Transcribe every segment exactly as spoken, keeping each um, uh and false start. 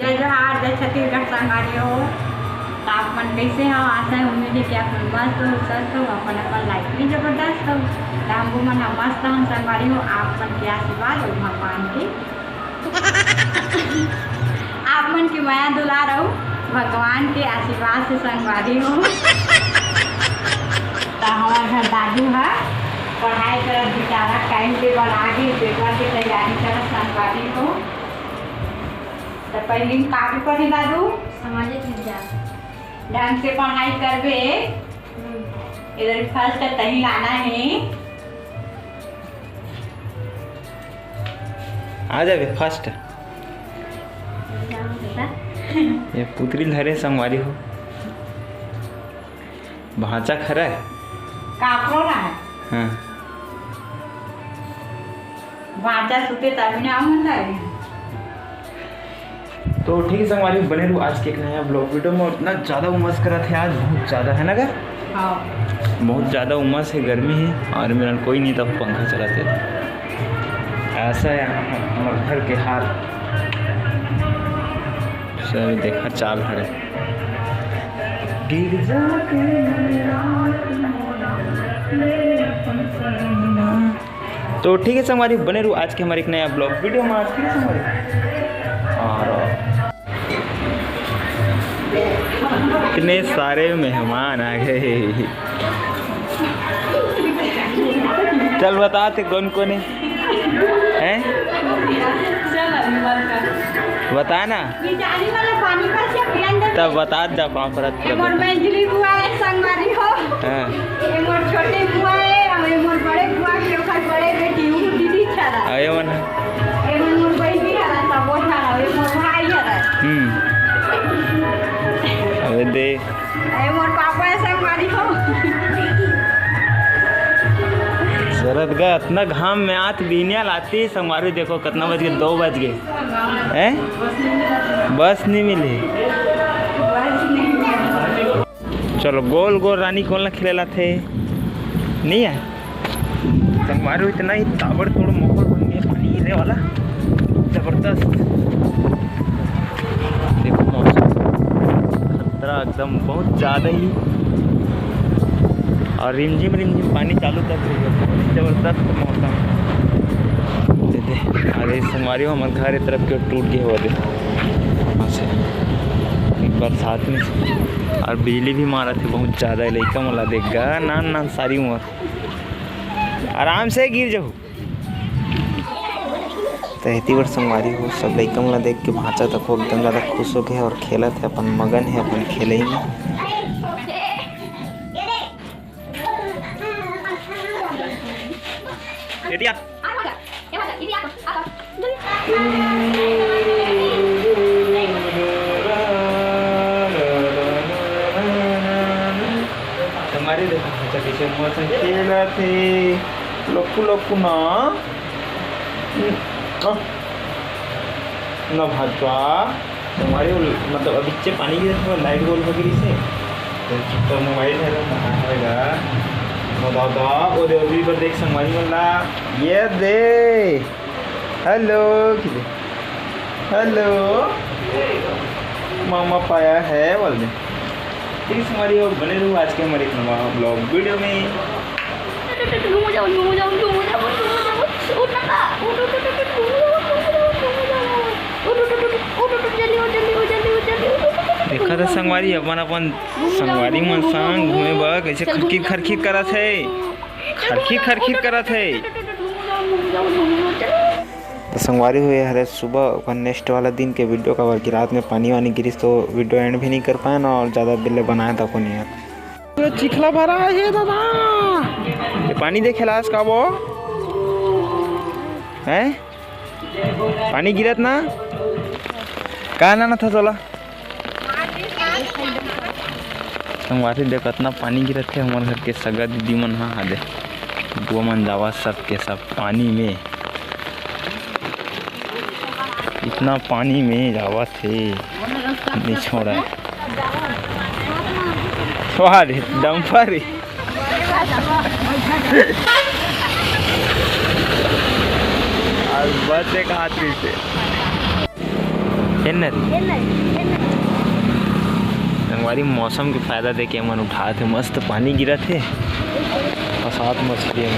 जय जोहार, जय छत्तीसगढ़ संगवारी हो। त आप मन कइसे हो? आशा है, उम्मीद है कि आप मन मस्त हो, स्वस्थ हो, अपन अपन लाइफ में जबरदस्त हो। त हमू मन ह मस्त हन संगवारी हो, आप मन के आशीर्वाद अउ भगवान के, आप मन के मया दुलार अउ भगवान के आशीर्वाद से संगवारी हो। त हमार घर दादू ह पढ़ाई करत, बेचारा टाइम टेबल आगे, पेपर के तैयारी करत संगवारी हो। त पहिली का पेपर हे दादू? सामाजिक विज्ञान। ढंग से पढ़ाई करबे, हम्म। इधर फर्स्ट तहीं लाना है। आ जाबे फर्स्ट। ये पुतरी धरे संगवारी हो। भांचा खरा है। काकरो ना है। हाँ। भांचा सुते तभी ना मन करे। तो ठीक है संगवारी, बने रहू आज के एक नया ब्लॉग वीडियो में। इतना ज़्यादा उमस करत है आज, बहुत ज़्यादा है ना गा? हाँ। बहुत ज़्यादा उमस है, गर्मी है, और मेरा कोई नहीं था पंखा चलाते। ऐसा है हम-, हमारे घर के हाल। सब देखा चाल हरे। गिरजा के तो ठीक है संगवारी, बने रहू आज के हमारे एक नया ब्लॉग वीडियो में। आज के संगवारी और इतने सारे मेहमान आ गए। चल बता थे कौन कौन है, हैं? बता ना। तब बता जा पाँव परत। ए मोर मंजली बुआ है संगवारी हो। हाँ। ए मोर छोटे बुआ है, अउ ए मोर बड़े बुआ के ओकर बड़े बेटी, उ दीदी छरा। अउ ए मन? ए मन मोर बहिनी हरा, सब वो हरा, ए मोर भाई हरा। हम्म। अबे दे। ए मोर पापा है संगवारी हो। जरत गा, इतना घाम में आत बिहनिया लाती संगवारी, देखो कितना बज गए, दो बज गए। हैं? बस नहीं मिली। चलो, गोल गोल रानी कोन ला खेले लाथे? नहीं है। संगवारी हो, इतना ही ताबड़तोड़ माहौल बन गया पानी गिरने वाला, जबरदस्त। देखो मौसम खतरा एकदम बहुत ज़्यादा ही, और रिमझिम रिमझिम पानी चालू तक हो गया, बहुत जबरदस्त मौसम। दे दे, अरे संगवारी हो, हमारे घर ए तरफ के टूट गए हुआ, देखो वहाँ से एक बरसात में, और बिजली भी मारा थे बहुत ज़्यादा। लइका मन ला देख गा, नान नान सारी उम्र, आराम से गिर जाहू। त एती बर संगवारी हो, सब लइका मन ला देख के भांचा तको एकदम ज्यादा खुश हो गए और खेलत है, अपन मगन है अपन खेलई में। एती आ। संगवारी देखो, भांचा कैसे मस्त खेलत हे। लक्कू, लक्कू ना। न भांचा। संगवारी हो, मतलब, अभी चे पानी गिरत हे, लाइट गोल हो गिरी से। तो, तो मोबाइल है, तो कहाँ होएगा? बताओ, बताओ, वो दे, अभी पर देख, संगवारी वाला। ये दे। हेलो, किधर? हेलो, मामा पाया है बोल दे। ठीक है, संगवारी हो, बने रहू आज के हमारे एक नवा ब्लॉग वीडियो में। घूम जाओ, घूम जाओ, घूम जाओ, घूम जाओ, उठ ना, उठ, उठ, उठ, उठ, घूम जाओ, घूम जाओ, घूम जाओ, उठ, उठ, उठ, उठ, उठ, उठ, उठ, जल्दी उठ, जल्दी उठ, जल्दी उठ, जल्दी उठ, उठ, उठ, उठ, देखा था घूम जाओ, संगवारी, अपन अपन घूम जाओ, संगवारी मन संग घूमे बर कैसे चल, घूम खरखीर जाओ, खरखीर घूम करत जाओ, है। चल, घूम जाओ, खरखीर खरखीर करत है। उठ, उठ, उठ, घूम जाओ, घूम जाओ, घूम जाओ, चलो। तो संगवारी हो, ये हरे सुबह ओकर नेक्स्ट वाला दिन के वीडियो, काबर कि रात में पानी वानी गिरिस तो वीडियो एंड भी नहीं कर पाए ना, और ज़्यादा बिल्ले बनाए तको नहीं है। पूरा चिखला भरा है दादा। ये पानी देखे लास का वो? हैं? पानी गिरत ना? का लाना था तोला? संगवारी देख, अतना पानी गिरत हे, हमर घर के सगा दीदी मन ह, हा दे, बुआ मन जावा सब के सब पानी में, इतना पानी में जावत हे, नहीं छोड़ा। वाह रे, डम्पर रे। आज बस एक हाथ पीछे। संगवारी, मौसम के फायदा देके हमन उठात हे, मस्त पानी गिरत हे, फसात मछली हे।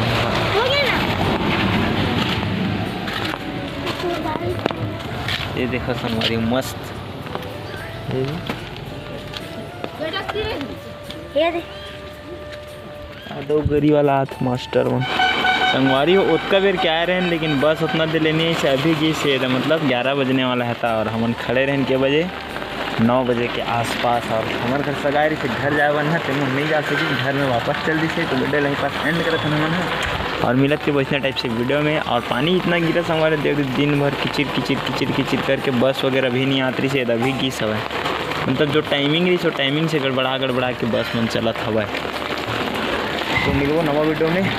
ये देखा संगवारी, मस्त। ये ये दे। आ, दो गरी वाला आत मास्टर मन। संगवारी हो, ओतका बेर के आए रहेन, लेकिन बस ओतना देर ले नइ आइस, अभी गिस हे, मतलब ग्यारह बजने वाला हे ता, और हमन खड़े रहेन के बजे, नौ बजे के आसपास, और हमर घर सगाई रहिस, घर जाए बर ना, ते हमन नइ जा सकिन, घर में वापस चल दिस हे, तो video ला यहीं पास end करत हन हमन ह। और मिलत के वैसने type से video में, और पानी इतना गिरा संगवारी, देख दिन भर किचिर किचिर किचिर किचिर करके बस वगैरह भी नइ आत रहिस हे, अभी गिस हवय। मतलब जो timing रहिस, वो timing से गड़बड़ा गड़बड़ा के बस मन चलत हवय। तो मिलबो नवा video में।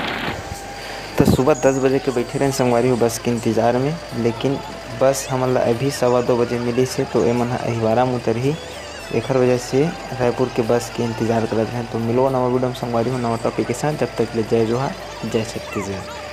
तो सुबह दस बजे के बैठे रहेन संगवारी हो बस के इंतजार में, लेकिन बस हमन ला अभी सवा दो बजे मिलिस हे, तो एमन ह अहिवारा में उतरही, एखर वजह से रायपुर के बस के इंतजार करत रहेन। तो मिलबो नवा video में संगवारी हो, नवा topic के साथ। जब तक ले जय जोहार, जय छत्तीसगढ़।